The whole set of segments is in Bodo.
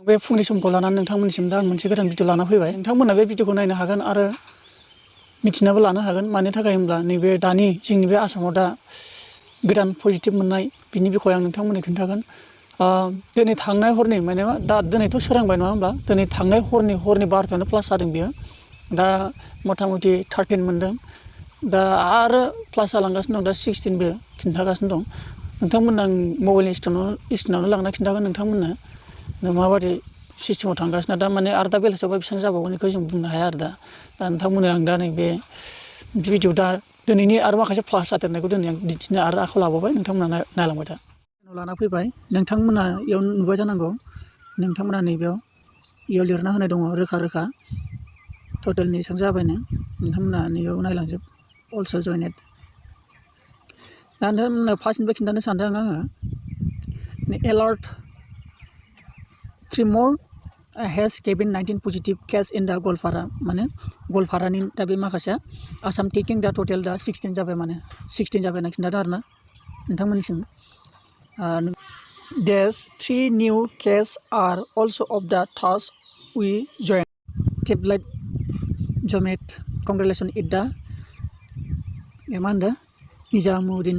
बे फुंनि समखौ लानानै नोंथांमोननिसिम दा आं मोनसे गोदान भिडिअ लाना फैबाय। नोंथांमोना बे भिडिअखौ नायनो हागोन आरो मिथिनाबो लानो हागोन। मानि थाखाय होनब्ला नैबे दानि जोंनि बे आसामाव दा गोदान पजिटिभ मोननाय बिनि बिखय आं नोंथांमोननो खिन्थागोन। दिनै थांनाय हरनि माने दा दिनैथ' सोरांबाय नङा होमब्ला दिनै थांनाय हरनि 12थायावनो प्लास जादों बियो। दा मथा मथि 13 मोनदों। दा आरो प्लास जालांगासिनो दं। दा 16बो खिन्थागासिनो दं। नोंथांमोननो आं मबाइलनि स्क्रिनावनो लांना खिन्थागोन नोंथांमोननो माबायदि सिस्टेमाव थांगासिनो दा माने आरो दा बेलासियावबा बेसेबां जाबावगोन बेखौ जों बुंनो हाया आरो दा नोंथांमोननो आं दा नैबे भिडिअ दा दिनैनि आरो माखासे प्लास जादेरनायखौ दिनै आं दिन्थिनो आरो आखायाव लाबावबाय। नोंथांमोना नायलांबाय था। लाना फैबाय नोंथांमोना इयाव नुबाय जानांगौ। नोंथांमोना नैबेयाव इयाव लिरना होनाय दङ रोखा रोखा टटेलनि एसेबां जाबायनो। नोंथांमोना नैयाव नायलांजोब अलस' जयनेट। दा नोंथांमोना फार्स्टनिफ्राय खिन्थानो सानदों आङो alert 3 more has COVID-19 positive case in the Goalpara माने गवालपारानि दा बे माखासे आसाम टेकिं दा टटेल दा 16 जाबाय माने 16 जाबाय होनना खिन्थादों आरोना नोंथांमोननिसिम। These 3 new cases are also of the task we joined. Tablet Jomet congratulations it the मा होनदों निजामुद्दिन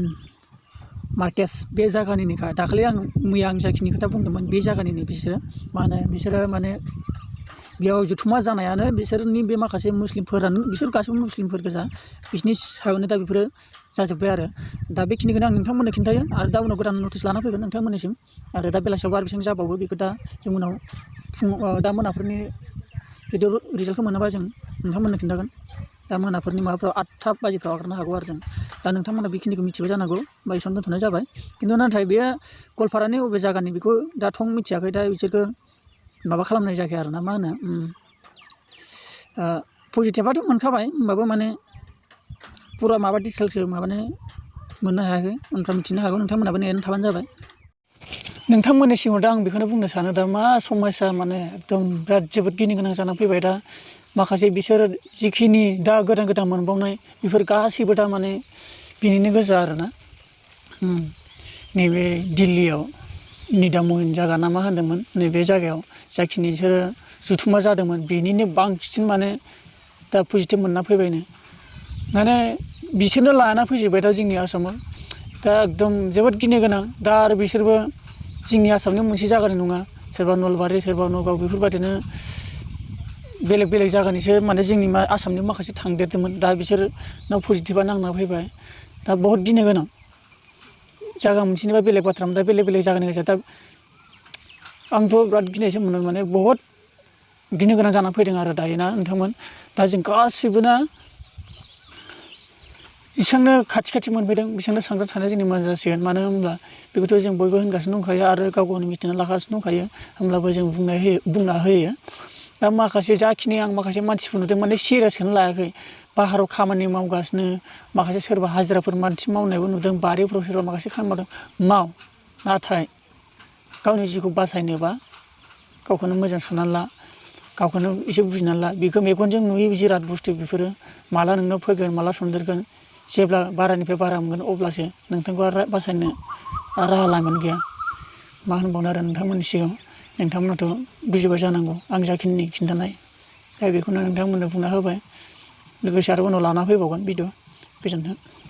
मार्केस बे जायगानिनोखा। दाखालि मैया आं जाखिनि खोथा बुंदोंमोन बे जायगानिनो बिसोरो माने बेयाव जथुमा जानायानो बिसोरनि बे माखासे मुस्लिमफोरानो बिसोर गासैबो मुस्लिमफोर गोजा। बिसोरनि सायावनो दा बेफोरो जाजोब्बाय आरो दा बेखिनिखौनो आं नोंथांमोननो खिन्थायो आरो दा उनाव गोदान नटिस लाना फैगोन नोंथांमोननिसिम। आरो दा बेलासियावबो आरो बेसेबां जाबावो बेखौ दा जों उनाव दा मोनाफोरनि भिडिअ रिजाल्टखौ मोनोबा जों नोंथांमोननो खिन्थागोन। दा मोनाफोरनि माबाफ्राव 8 बाजिफ्राव हगारनो हागौ आरो जों दा नोंथांमोना बेखिनिखौ मिथिबाय जानांगौ। बा एसेयावनो दोनथ'नाय जाबाय। खिन्थु नाथाय बे गवालपारानि बबे जायगानि बेखौ दा थं मिथियाखै। दा बिसोरखौ माबा खालामनाय जायाखै आरो ना मा होनो पजिटिभआथ' मोनखाबाय होमबाबो माने फुरा माबा डिटेल्सखौ मोननो हायाखै। उनफ्राव मिथिनो हागौ। नोंथांमोनाबो नेनानै थाबानो जाबाय। नोंथांमोननि सिगाङाव दा आं बेखौनो बुंनो सानो दा मा समस्या माने एकदम बिराद जोबोद गिनो गोनां जानानै फैबाय। दा माखासे बिसोर जिखिनि दा गोदान गोदान मोनबावनाय बेफोर गासैबो दा माने बिनिनो गोजा आरोना। नैबे दिल्लीयाव निदामन जायगा ना मा होनदोंमोन नैबे जायगायाव जाखिनि बिसोरो जुथुमा जादोंमोन बेनिनो बांसिन माने दा पजिटिभ मोनना फैबायनो। माने बिसोरनो लाना फैजोब्बाय दा जोंनि आसामाव। दा एकदम जोबोद गिनो गोनां। दा आरो बिसोरबो जोंनि आसामनि मोनसे जायगानि नङा। सोरबा नलबारि सोरबा नगाव बेफोरबायदिनो बेलेग बेलेग जायगानिसो माने जोंनि आसामनि माखासे थांदेरदोंमोन। दा बिसोरनाव पजिटिभआ नांना फैबाय। दा बहुद गिनो गोनां। जायगा मोनसेनिबा बेलेग बाथ्रामोन दा बेलेग बेलेग जायगानि गोजा। दा आंथ' बिराद गिनायसो मोनो माने बहुद गिनो गोनां जानानै फैदों आरो दायो ना नोंथांमोन। दा जों गासैबो ना जेसेबांनो खाथि खाथि मोनफैदों बेसेबांनो सांग्रां थानाया जोंनि मोजां जासिगोन। मानो होनब्ला बेखौथ' जों बयबो होनगासिनो दंखायो आरो गाव गावनो मिथिना लागासिनो दंखायो। होमब्लाबो जों बुंना होयो। दा माखासे जाखिनि आं माखासे मानसिफोर नुदों माने सिरियासखौनो लायाखै। बाहेरायाव खामानि मावगासिनो माखासे सोरबा हाजिराफोर मानसि मावनायबो नुदों। बारिफ्राव सोरबा माखासे खामानि मावदों नाथाय गावनि जिउखौ बासायनोबा गावखौनो मोजां साननानै ला। गावखौनो एसे बुजिनानै ला। बेखौ मेगनजों नुयै जिराद बुस्थु बेफोरो माला नोंनाव फैगोन माला सनदेरगोन। जेब्ला बारानिफ्राय बारा मोनगोन अब्लासो नोंथांखौ बासायनो राहा लामायानो गैया। मा होनबावनो आरो नोंथांमोननि सिगाङाव नोंथांमोनाथ' बुजिबाय जानांगौ आं जाखिनि खिन्थानाय। दा बेखौनो नोंथांमोननो बुंना होबाय। लोगोसे आरो उनाव लाना फैबावगोन भिडिअ। गोजोन्थों।